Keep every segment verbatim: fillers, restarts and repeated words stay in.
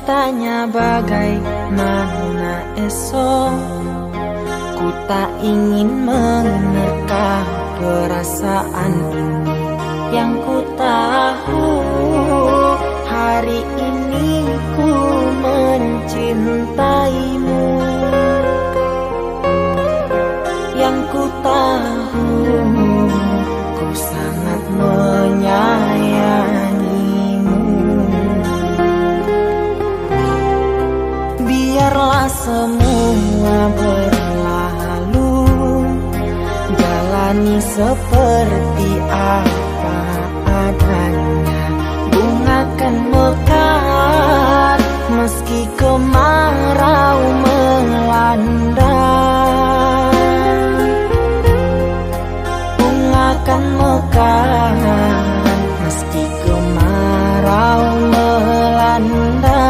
Tanya bagaimana esok, ku tak ingin menerka perasaan ini. Yang ku tahu, hari ini ku mencintaimu. Yang ku tahu, ku sangat menyayangimu. Biarlah semua berlalu, jalani seperti apa adanya. Bunga kan mekar meski kemarau melanda. Bunga kan mekar meski kemarau melanda.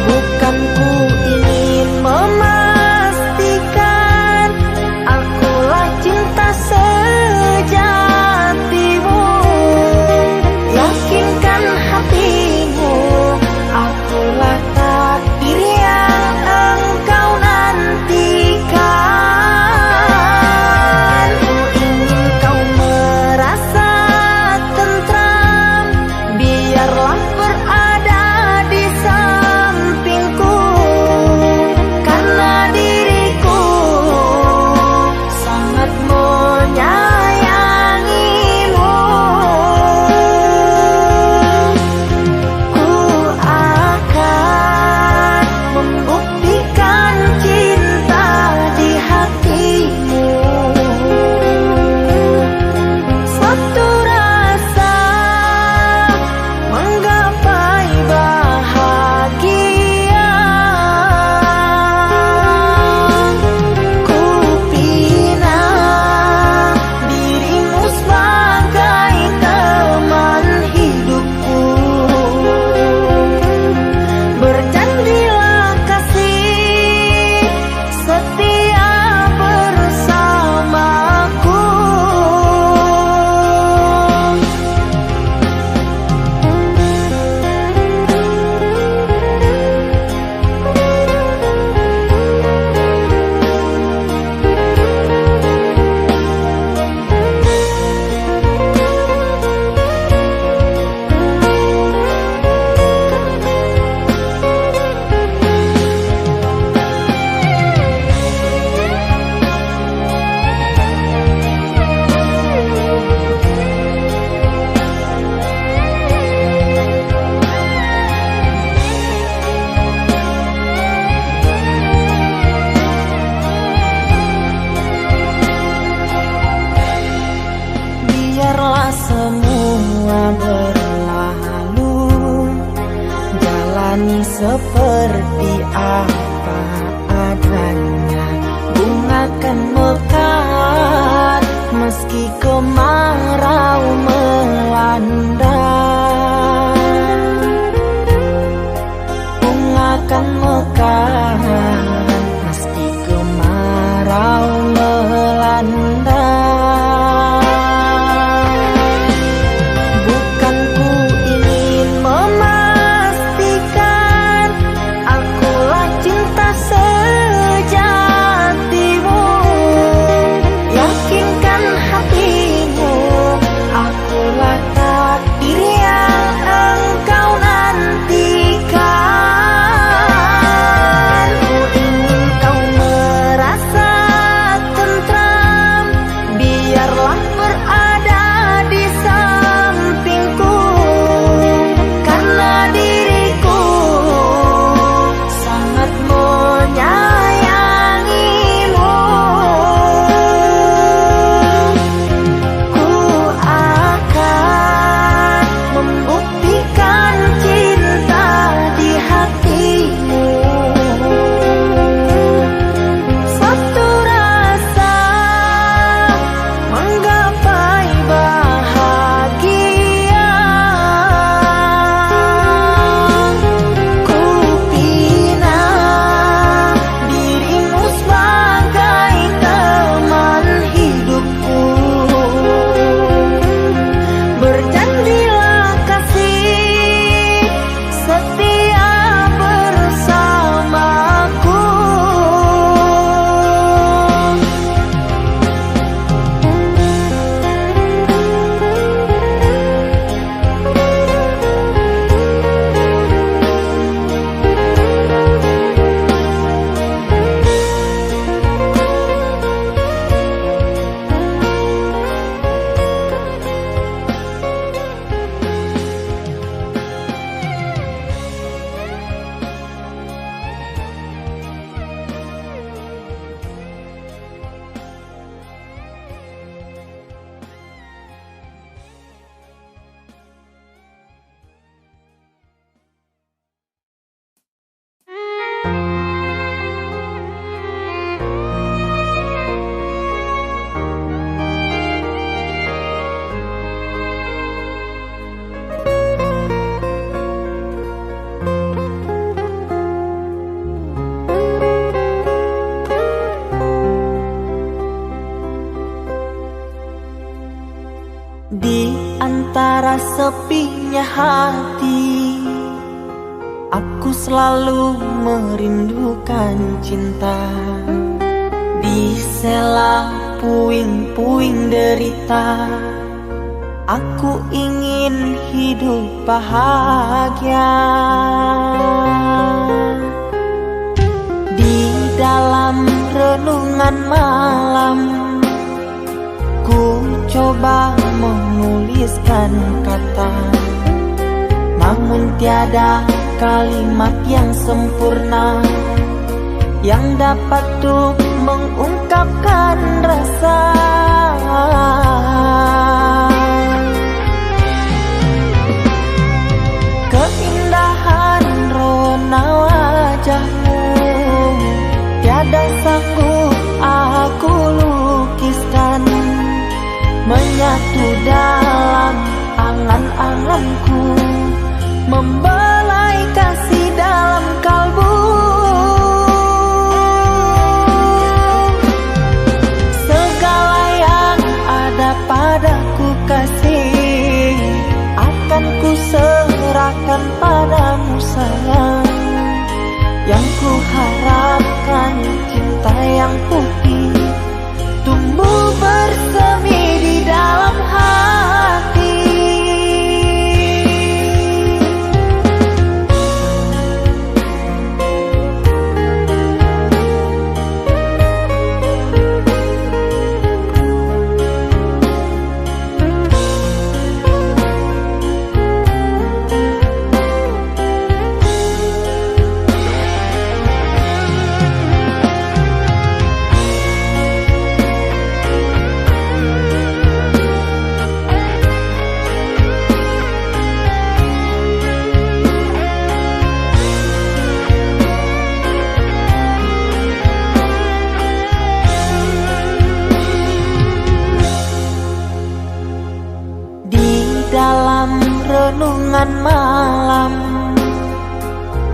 Bukan ku ingin memastikan akulah cinta sejatimu. Yakinkan hatimu, akulah takdir yang engkau nantikan. Ku ingin kau merasa tentram, biarlah berada di sampingku, karena diriku sangat menyayangimu. Ku akan membuktikan cinta di hatimu. Satu rasa menggapai bahagia. Ku pinang dirimu sebagai teman hidupku. Berjanjilah kasih setia bersamaku. Biarlah semua berlalu, jalani seperti apa adanya. Bunga kan mekar meski kemarau melanda. Bunga kan mekar meski kemarau melanda. Bukan ku ingin memastikan akulah cinta Raso pinya hati, aku selalu merindukan cinta. Di sela puing-puing derita, aku ingin hidup bahagia. Di dalam renungan malam, ku coba menuliskan kata, namun tiada kalimat yang sempurna yang dapat tu mengungkapkan rasa. Keindahan rona wajahmu tiada sanggup aku lukiskan, menyatu dalam angan-anganku, membelai kasih dalam kalbu. Segala yang ada padaku kasih, akan ku serahkan padamu sayang. Yang ku harapkan cinta yang putih tumbuh bersemi di dalam hati. Di dalam renungan malam,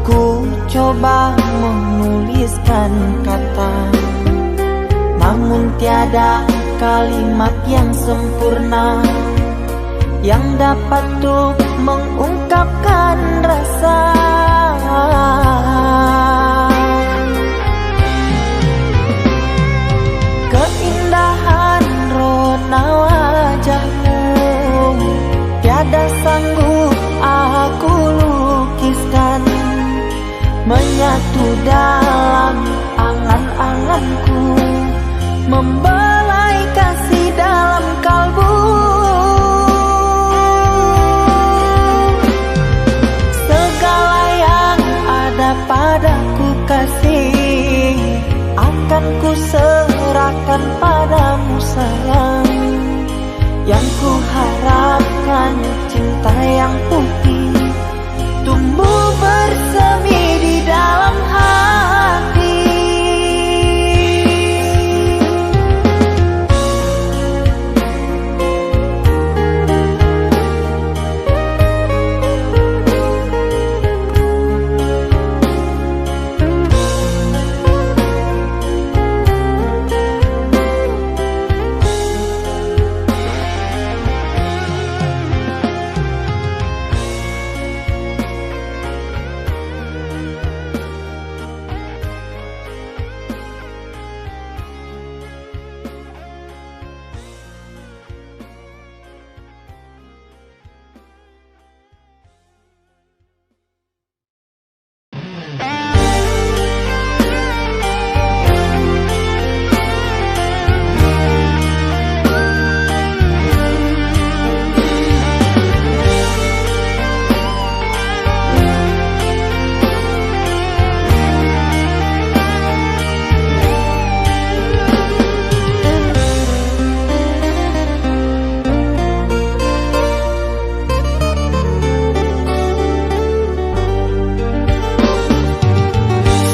ku coba menuliskan kata, namun tiada kalimat yang sempurna yang dapat tu mengungkapkan rasa. Keindahan rona wajahmu tiada sanggup aku lukiskan, menyatu dalam angan-anganku, membelai kasih dalam kalbu. Segala yang ada padaku kasih, akan ku serahkan padamu sayang. Yang ku harapkan cinta yang putih tumbuh bersemi di dalam hati.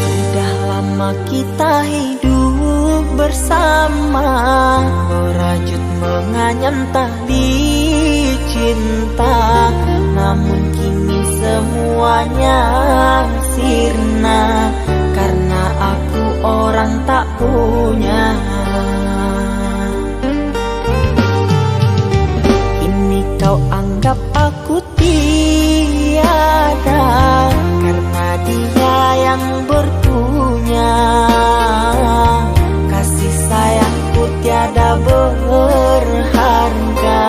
Sudah lama kita hidup bersama, merajut menganyam tali cinta, namun kini semuanya sirna, karena aku orang tak punya. Kini kau anggap Anggap aku tiada, karena Dia yang berpunya. Kasih sayangku tiada berharga,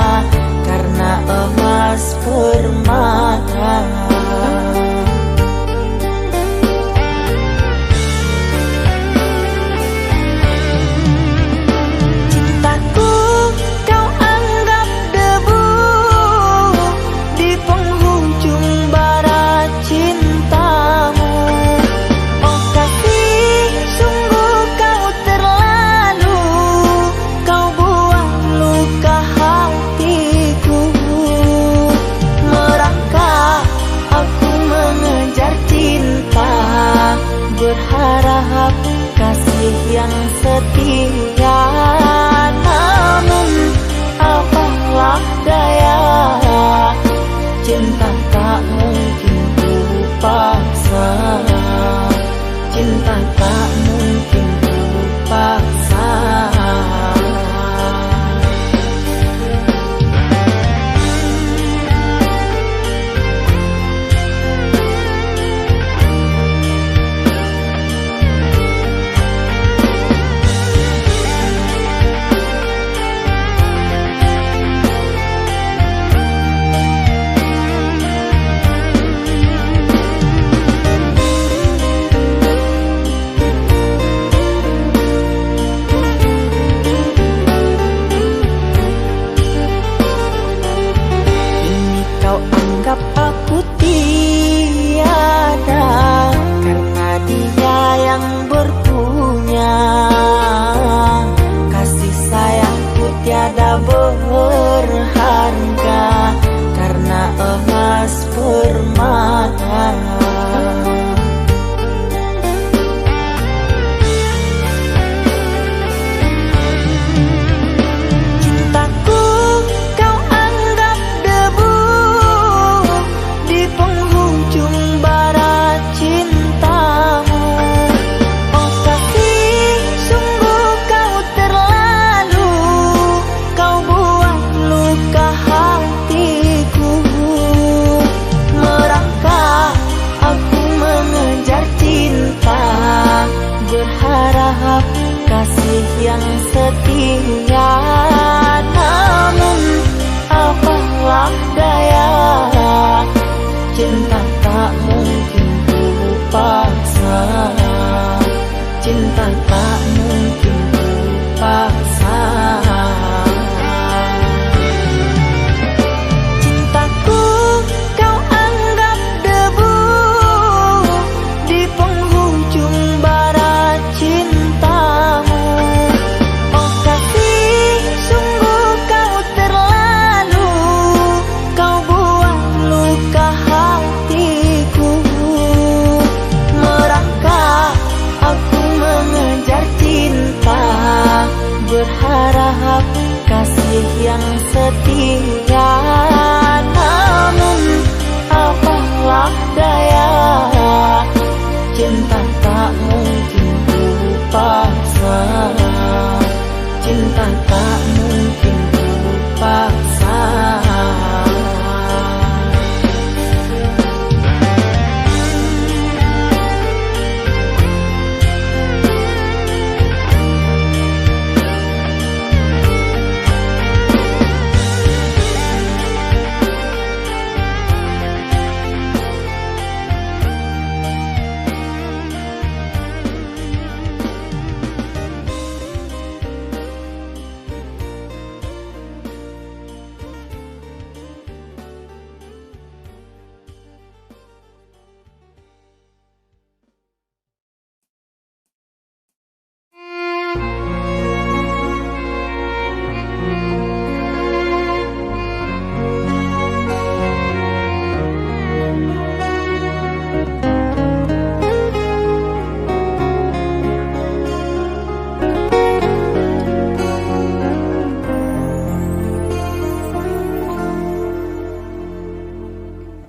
karena emas permata. Cintaku kau anggap debu, di penghujung bara cintamu. Oh kasih, sungguh kau terlalu, kau buang luka hatiku. Merangkak aku mengejar cinta, berharap kasih yang setia. Namun apalah daya, cinta tak mungkin ku paksa. Cinta tak mungkin ku paksa. Kini kau anggap aku tiada, karena Dia yang berpunya. Kasih sayangku tiada berharga, karena emas permata. Cintaku kau anggap debu, di penghujung bara cintamu. Oh kasih, sungguh kau terlalu, kau buang luka hatiku. Merangkak aku mengejar cinta, berharap kasih yang setia. Namun apalah daya, cinta tak mungkin ku paksa. Cinta tak mungkin ku paksa. Cintaku kau anggap debu, di penghujung bara cintamu. Oh kasih, sungguh kau terlalu, kau buang luka hatiku. Merangkak aku mengejar cinta, berharap kasih yang setia. Namun apalah daya, cinta tak mungkin ku paksa. Cinta tak mungkin ku paksa.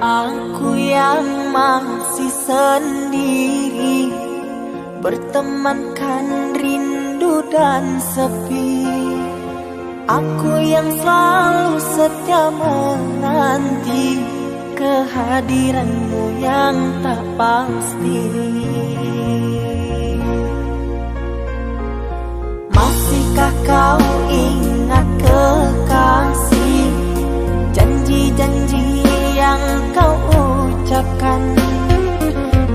Aku yang masih sendiri, bertemankan rindu dan sepi. Aku yang selalu setia menanti kehadiranmu yang tak pasti. Masihkah kau ingat, kekasih, janji-janji yang kau ucapkan?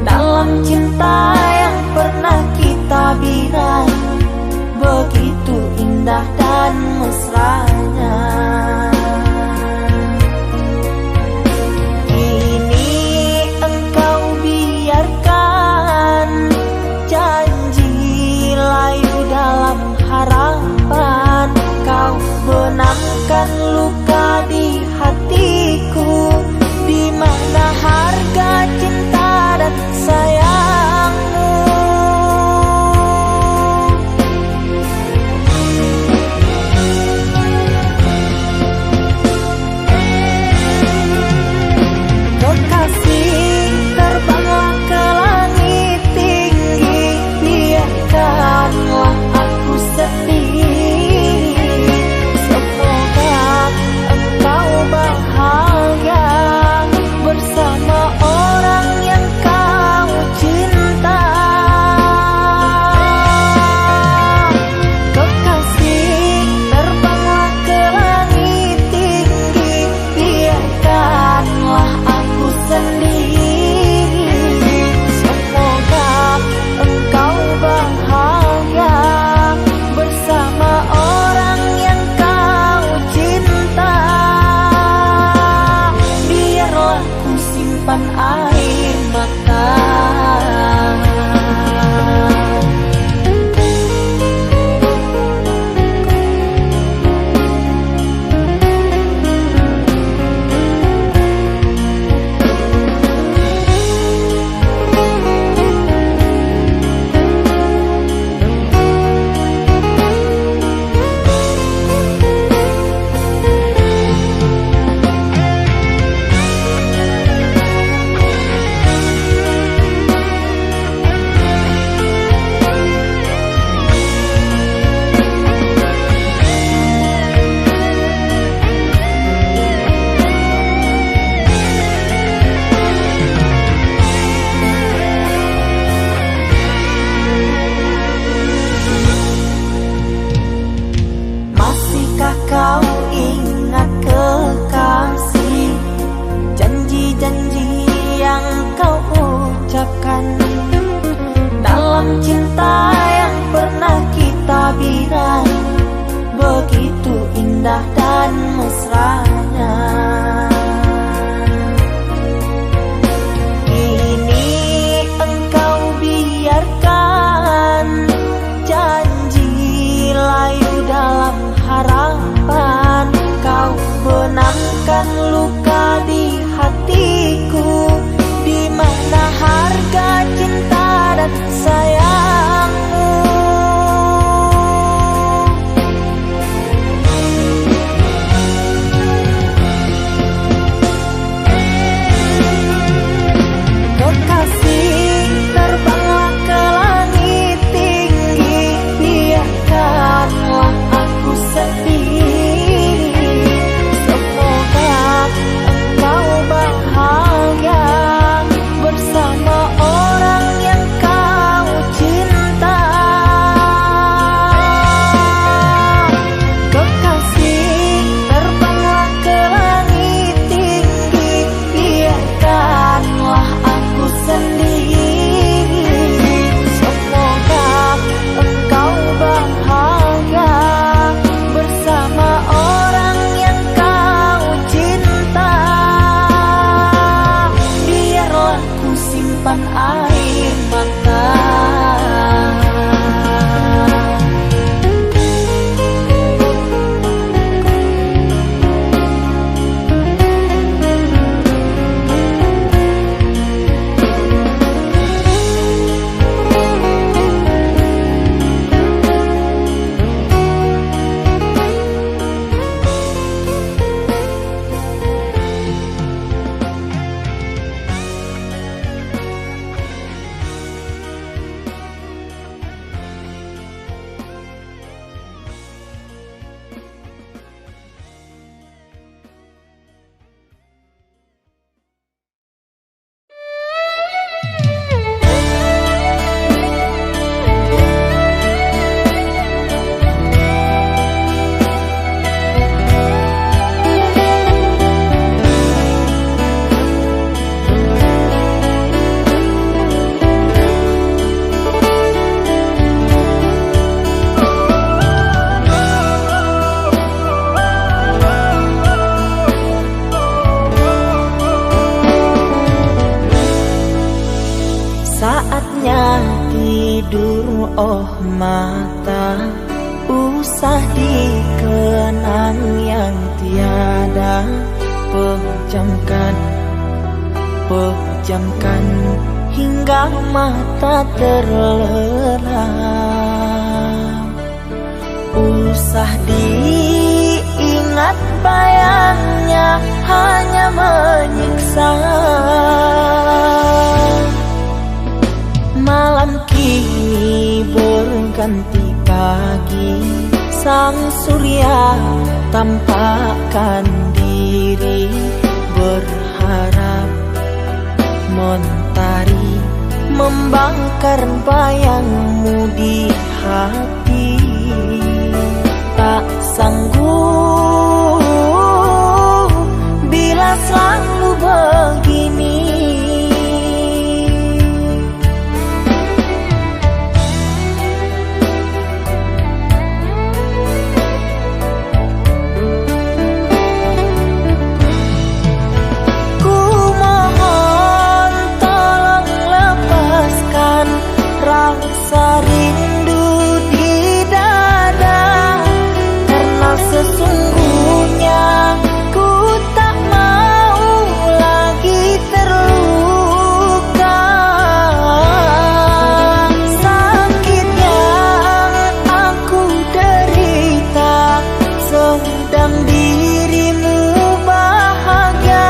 Dalam cinta yang pernah kita bina, begitu indah dan mesranya. Kini engkau biarkan janji layu dalam harapan, kau benangkan luka di hatiku, di mana harga cinta dan sayangmu. Kekasih, terbanglah ke langit tinggi, biarkanlah aku sedih. Semoga engkau bahagia bersama orang yang kau cinta. Kekasih, terbanglah ke langit tinggi, biarkanlah aku sendiri. Semoga engkau bahagia bersama orang yang kau cinta. Biarlah ku simpan air mata. Masihkah kau ingat, kekasih, janji-janji yang kau ucapkan? Dalam cinta yang pernah kita bina, begitu indah dan mesranya. Kini engkau biarkan janji layu dalam harapan, kau benangkan luka di hatiku, di mana harga cinta dan sayangmu. Oh mata, usah dikenang yang tiada. Pejamkan, pejamkan hingga mata terlelap. Usah diingat bayangnya, hanya menyiksa. Malam kini berganti pagi, sang surya tampakkan diri, berharap mentari membakar bayangmu di hati. Tak sanggup bila selalu begini. Ku mohon tolong lepaskan rasa rindu di dada, karena sesungguhnya ku tak mau lagi terluka. Sakit yang aku derita, sedang dirimu bahagia.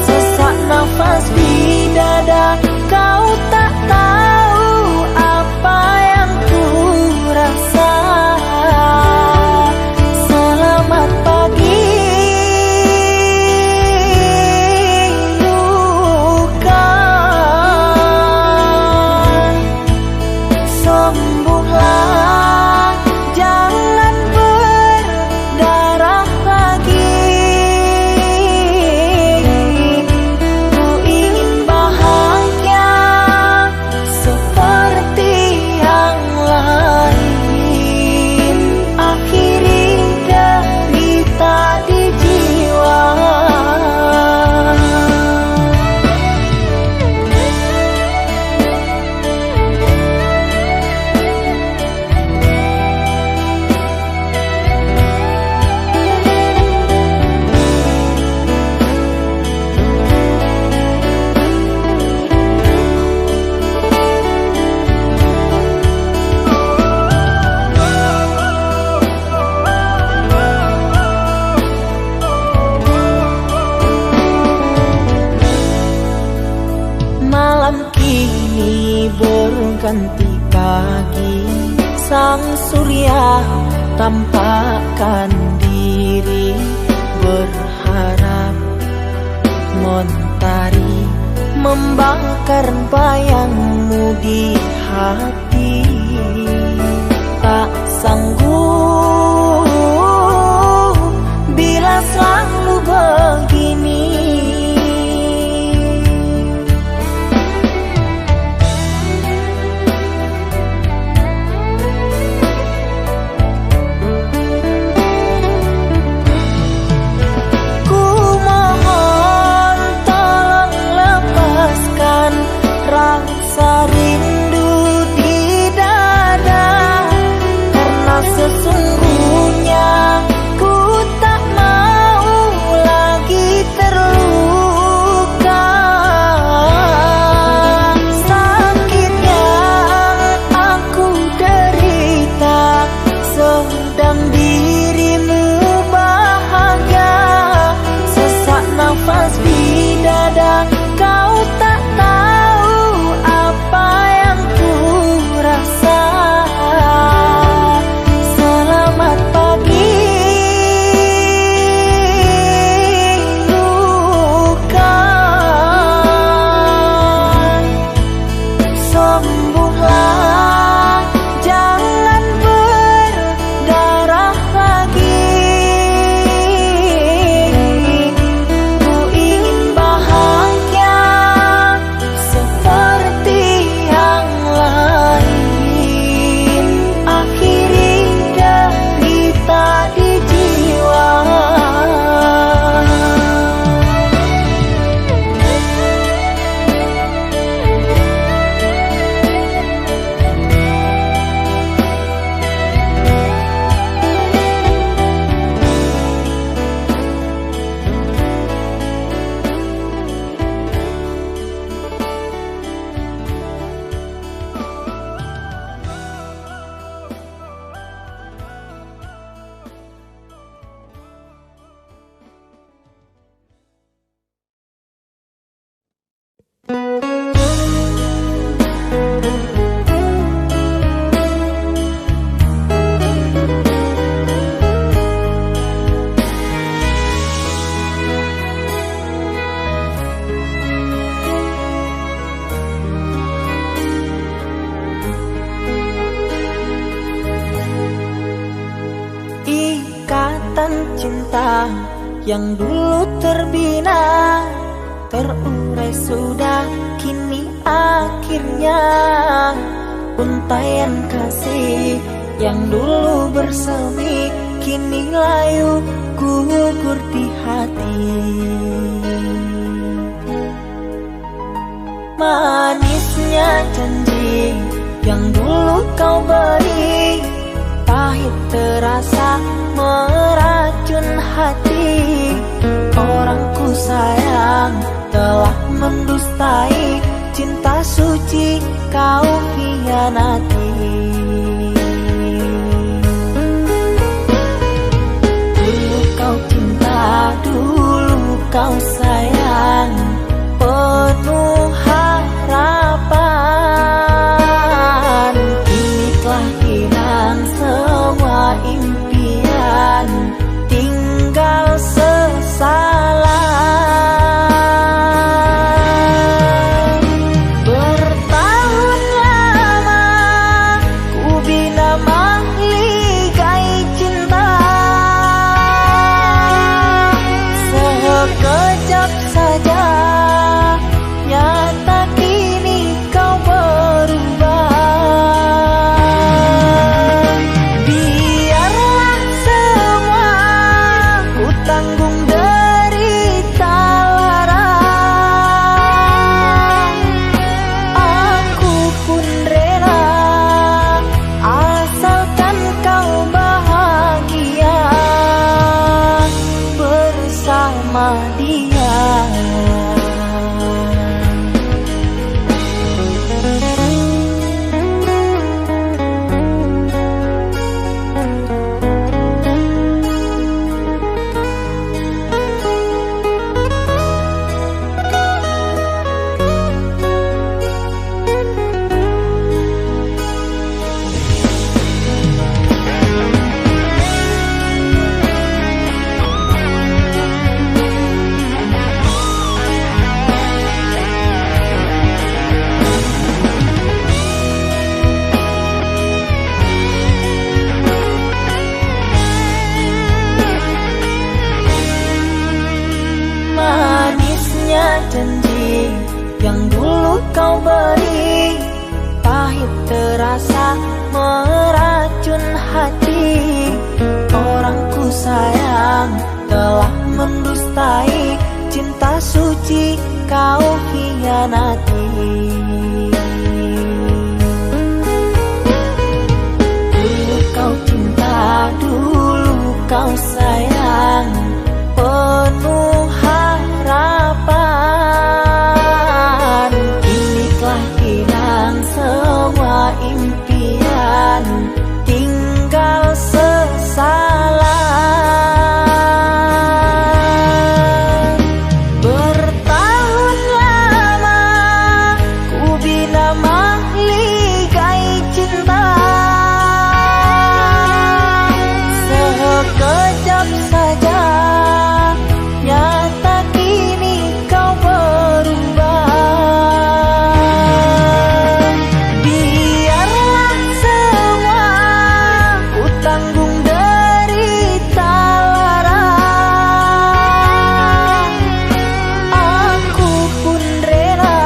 Sesak nafas di dada, kau tak tahu apa yang ku rasa. Selamat pagi, luka. Sembuhlah, jangan berdarah lagi. Ku ingin bahagia seperti yang lain, akhiri derita di jiwa. Malam kini berganti pagi, sang surya tampakkan diri, berharap mentari membakar bayangmu di hati. Tak sanggup bila selalu begini. Ku mohon tolong lepaskan rasa rindu di Cinta yang dulu terbina, terurai sudah kini akhirnya. Untaian kasih yang dulu bersemi, kini layu gugur di hati. Manisnya janji yang dulu kau beri, pahit terasa meracun hati. Orang ku sayang telah mendustai, cinta suci kau hianati. Dulu kau cinta, dulu kau sayang, penuh harapan. Kini telah hilang semua impian, tinggal sesalan. Bertahun lama ku bina mahligai cinta, sekejap saja nyata kini kau berubah. Biarlah semua ku tanggung derita lara, aku pun rela, asalkan kau bahagia bersama dia. Manisnya janji yang dulu kau beri, pahit terasa meracun hati. Orang ku sayang telah mendustai, cinta suci kau hianati. Dulu kau cinta, dulu kau sayang, penuh harapan. Kini telah hilang semua impian, tinggal sesalan. Bertahun lama ku bina mahligai cinta, sekejap saja nyata kini kau berubah. Biarlah semua ku tanggung derita lara, aku pun rela,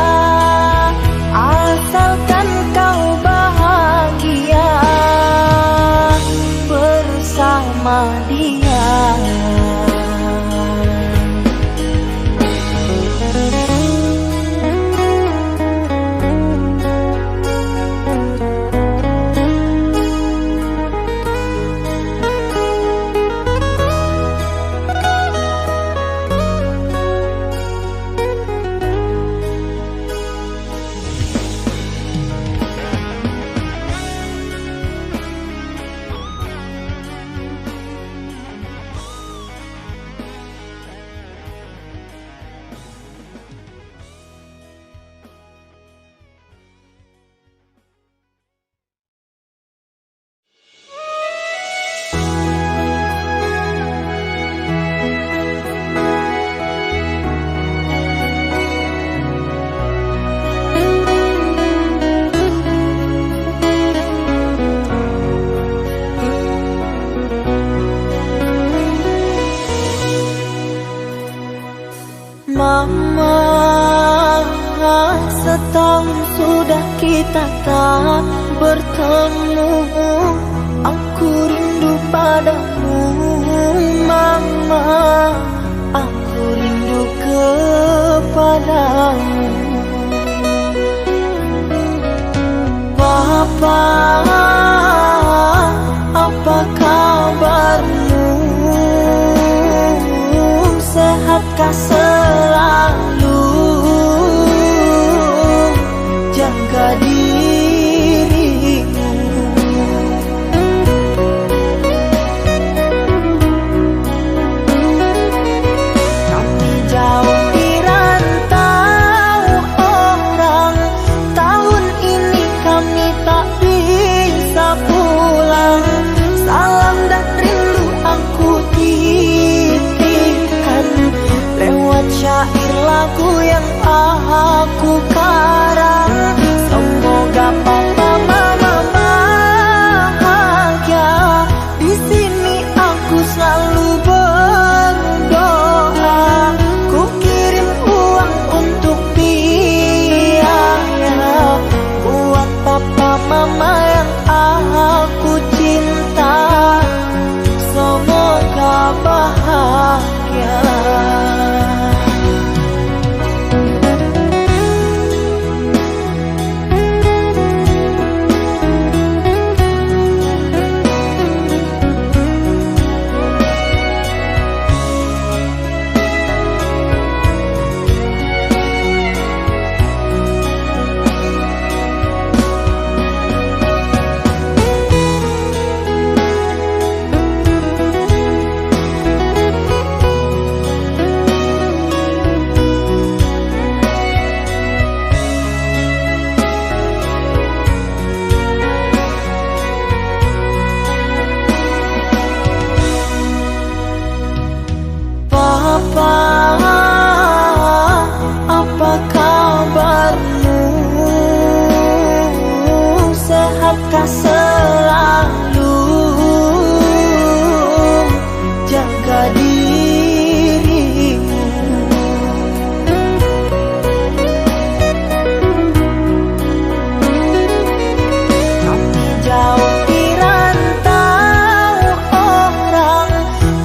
asalkan kau bahagia bersama dia. Setahun sudah kita tak bertemu. Aku rindu padamu, Mama. Aku rindu kepadamu. Papa, apa kabarmu? Sehatkah selalu? Jaga dirimu. Kami jauh di rantau orang, tahun ini kami tak bisa pulang. Salam dan rindu aku titipkan lewat syair lagu yang aku karang. Semoga papa mama bahagia. Di sini aku selalu berdoa. Ku kirim uang untuk biaya buat papa mama yang aku cinta. Semoga bahagia. Papa, apa kabarmu? Sehatkah selalu? Jaga dirimu. Kami jauh di rantau orang,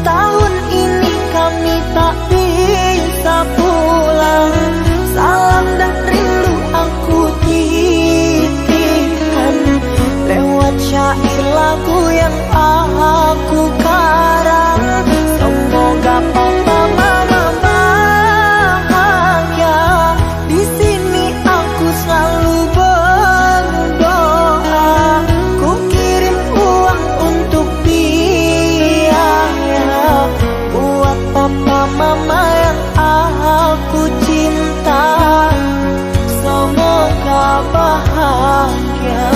tahun ini kami tak bisa pulang. Salam dan rindu aku titipkan lewat syair lagu yang aku karang. Semoga papa mama bahagia. Di sini aku selalu berdoa. Ku kirim uang untuk biaya buat papa mama yang aku cinta. Semoga bahagia.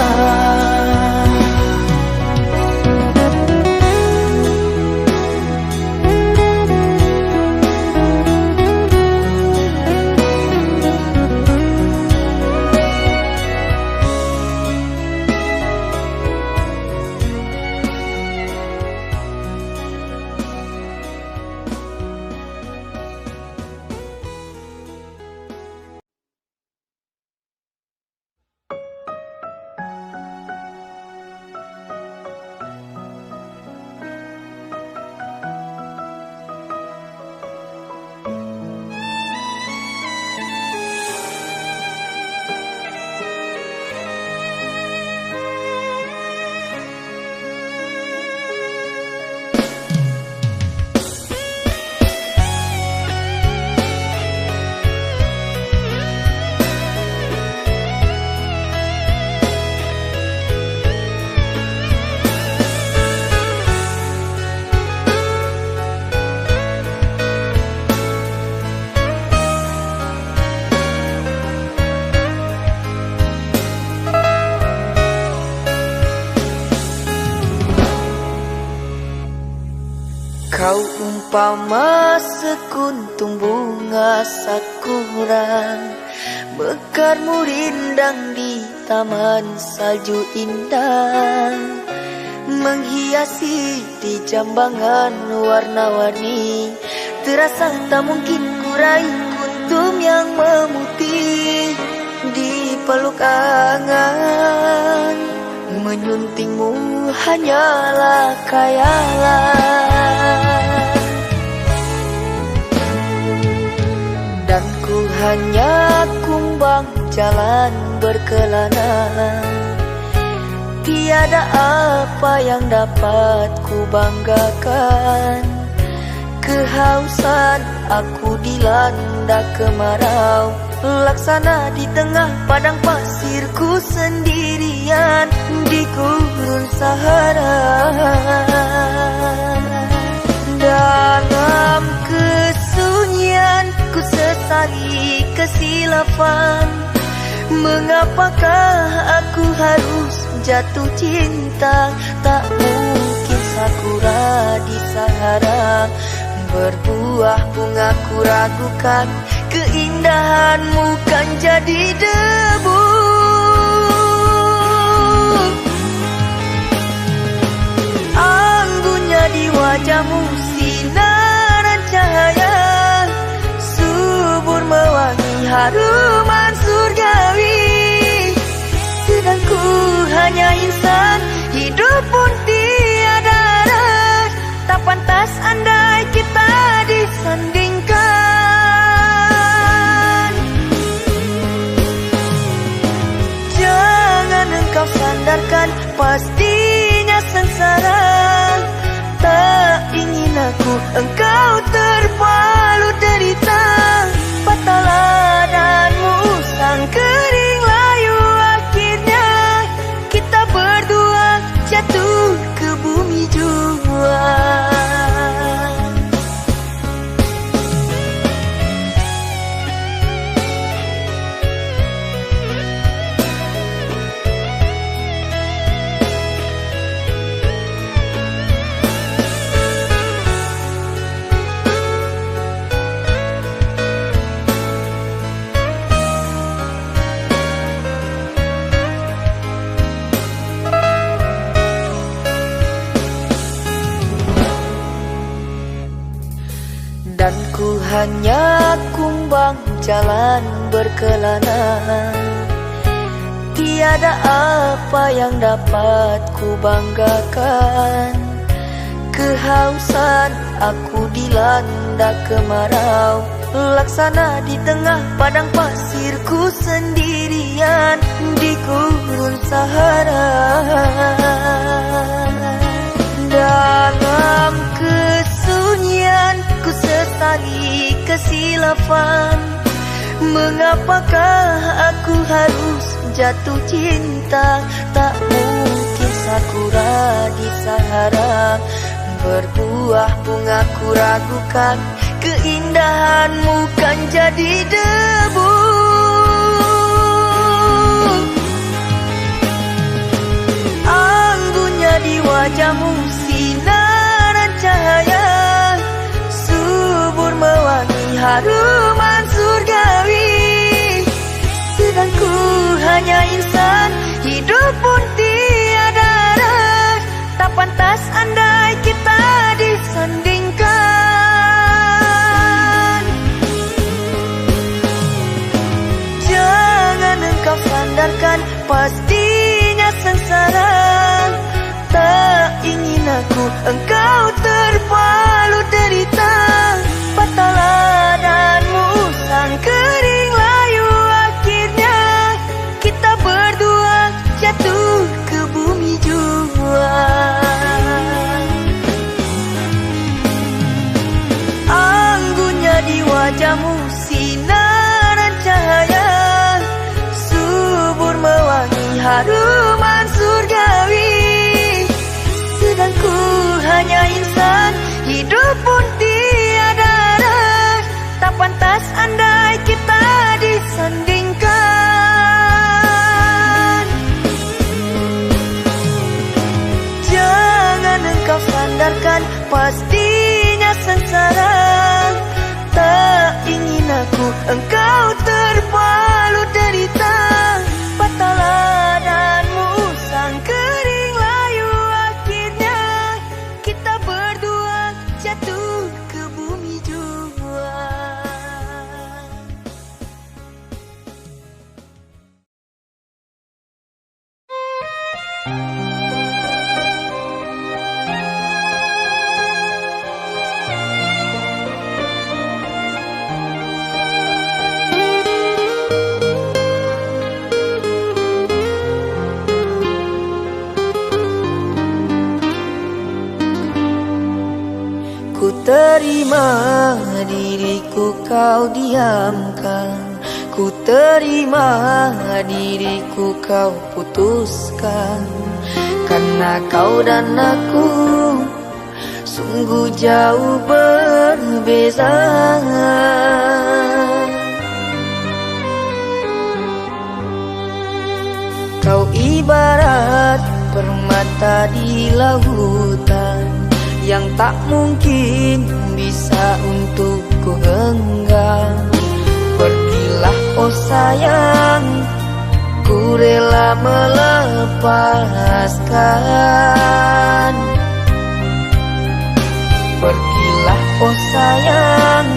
Kau umpama sekuntum bunga sakura, mekar murindang di taman salju indah, menghiasi di jambangan warna-warni. Terasa tak mungkin ku raih kuntum yang memutih. Dipeluk angan, menyuntingmu hanyalah khayalan. Dan ku hanya kumbang jalan berkelana. Tiada apa yang dapat ku banggakan. Kehausan aku dilanda kemarau, laksana di tengah padang pasir ku sendirian di gurun Sahara. Dalam kesunyian ku sesali kesilafan. Mengapakah aku harus jatuh cinta? Tak mungkin sakura di Sahara berbuah bunga, ku ragukan keindahanmu kan jadi debu. Anggunnya di wajahmu sinaran cahaya, subur mewangi haruman surgawi. Sedang ku hanya insan, hidup pun tiada arah. Tak pantas andai kita disandingkan. Jangan engkau sandarkan, pastinya sengsara. Tak ingin aku engkau terpalu derita. Patahlah danmu usang kering layu, akhirnya kita berdua jatuh ke bumi jua. Dan ku hanya kumbang jalan berkelana. Tiada apa yang dapat ku banggakan. Kehausan aku dilanda kemarau, laksana di tengah padang pasir ku sendirian di gurun Sahara. Dalam kesunyian ku sesali kesilafan. Mengapakah aku harus jatuh cinta? Tak mungkin sakura di Sahara berbuah bunga, ku ragukan keindahanmu kan jadi debu. Anggunnya di wajahmu sinaran cahaya, subur mewangi haruman surgawi. Sedang ku hanya insan, hidup pun tiada arah. Tak pantas andai kita disandingkan. Jangan engkau sandarkan, pastinya sengsara. Tak ingin aku engkau terpalu derita. Patahlah danmu usang kering layu, akhirnya kita berdua jatuh ke bumi jua. Anggunnya di wajahmu sinaran cahaya, subur mewangi haruman surgawi. Sedang ku hanya insan, hidup pun tiada arah. Tak pantas andai kita disandingkan. Jangan engkau sandarkan, pastinya sengsara. Tak ingin aku engkau terpalu derita. Patahlah danmu usang kering layu, akhirnya kita berdua jatuh ke bumi jua. Ku terima diriku kau diamkan, ku terima diriku kau putuskan, karena kau dan aku sungguh jauh berbeza. Kau ibarat permata di lautan yang tak mungkin bisa untuk ku genggam. Pergilah, oh sayang, ku rela melepaskan. Pergilah, oh sayang,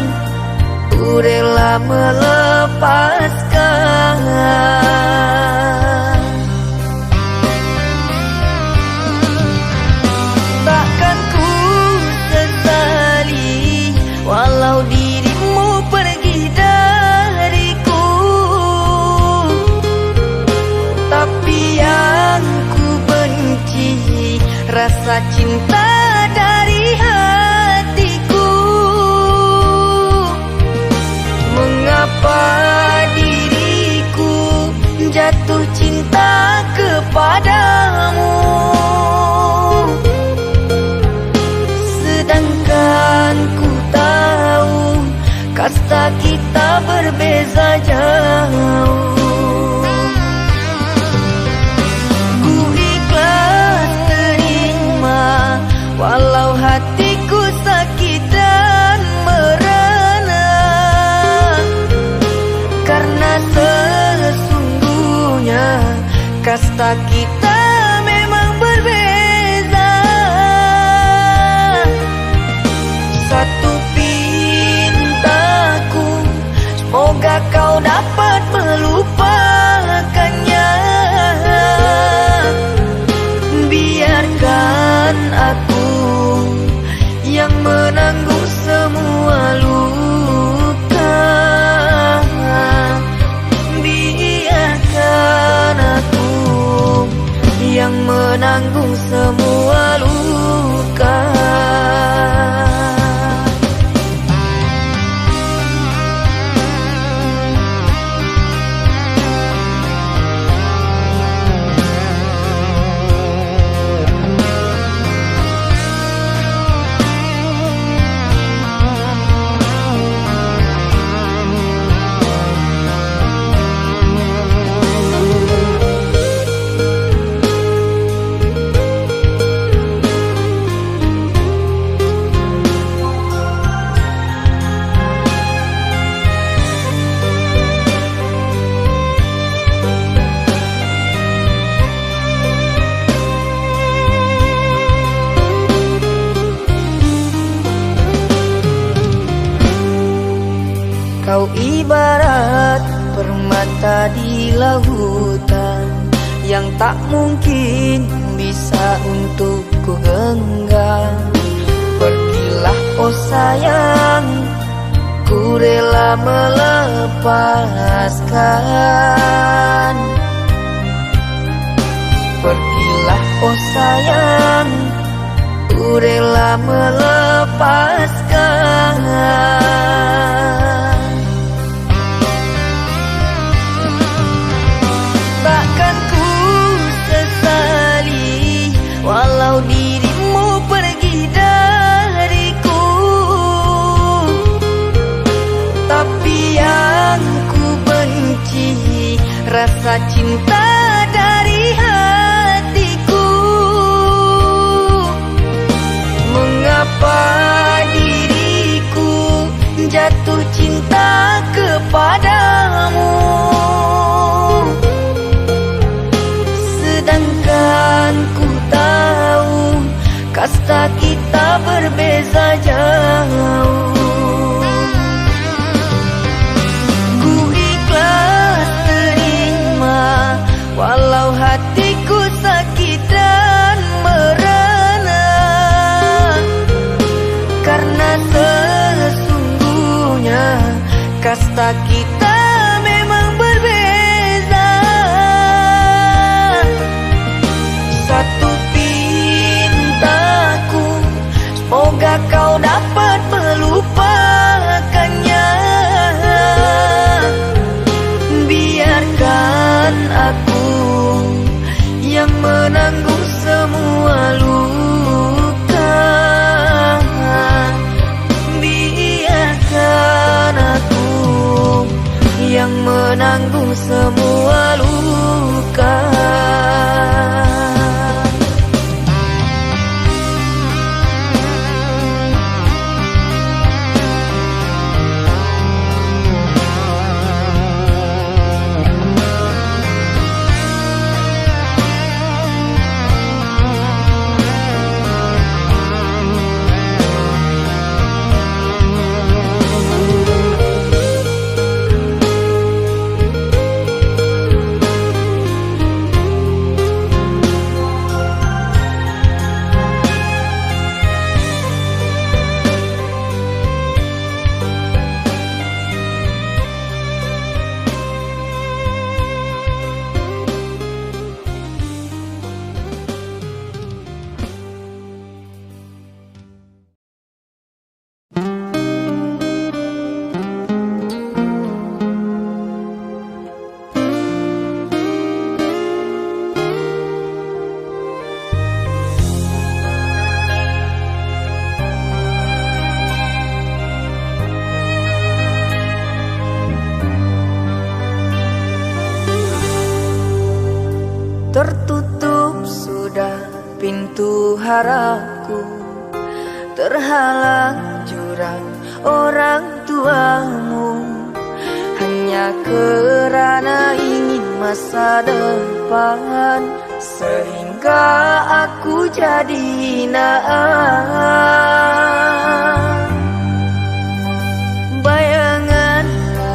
ku rela melepaskan. Takkan ku sesali, walau dirimu pergi dariku. Tapi yang ku benci, rasa cinta dari hatiku. Mengapa diriku jatuh cinta kepadamu, sedangkan ku tahu kasta kita berbeza jauh. Ku ikhlas terima, walau hatiku sakit dan merana, karena sesungguhnya kasta kita memang berbeza. Satu pintaku, semoga kau dapat melupakannya. Biarkan aku yang menanggung semua luka. Biarkan aku yang menanggung semua luka. Kau ibarat permata di lautan yang tak mungkin bisa untuk ku genggam. Pergilah, oh sayang, ku rela melepaskan. Pergilah, oh sayang, ku rela melepaskan. Takkan ku sesali, walau dirimu pergi dariku. Tapi yang ku benci, rasa cinta dari hatiku. Mengapa diriku jatuh cinta kepadamu, sedangkan ku tahu kasta kita berbeza jauh. Ku ikhlas terima, walau hatiku sakit dan merana, karena sesungguhnya kasta kita memang berbeza. Satu pintaku, semoga kau dapat Aku terhalang jurang orang tuamu, hanya kerana ingin masa depan, sehingga aku jadi hinaan. Bayanganmu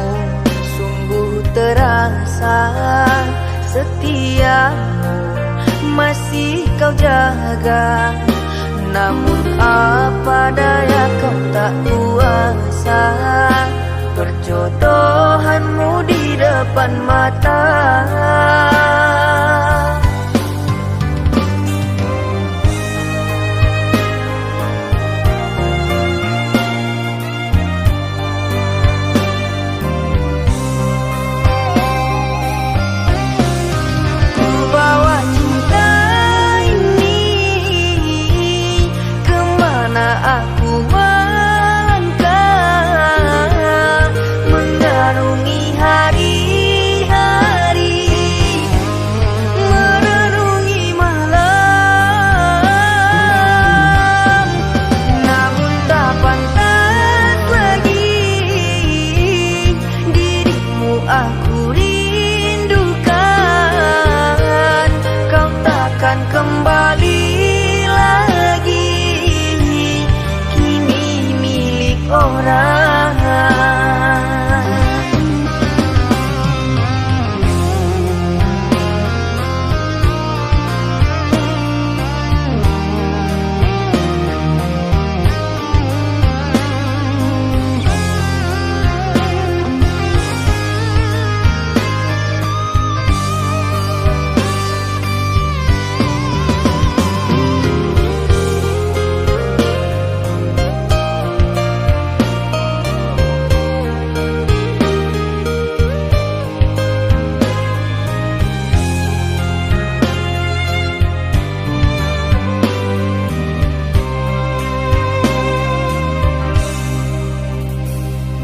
sungguh terasa, setiamu masih kau jaga. Namun apa daya, kau tak kuasa, perjodohanmu di depan mata. Ku bawa cinta ini kemana aku melangkah, mengarungi hari-hari, merenungi malam. Namun tak pantas lagi dirimu aku rindukan. Kau takkan kembali lagi, kini milik orang.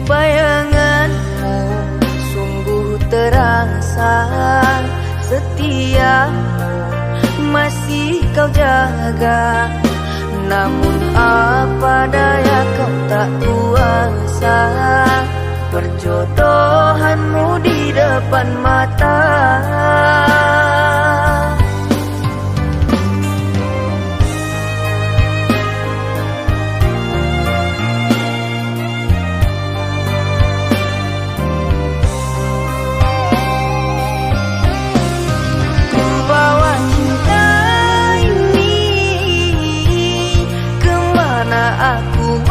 Bayanganmu sungguh terasa, setiamu masih kau jaga. Namun apa daya, kau tak kuasa, perjodohanmu di depan mata. Ku bawa cinta ini kemana aku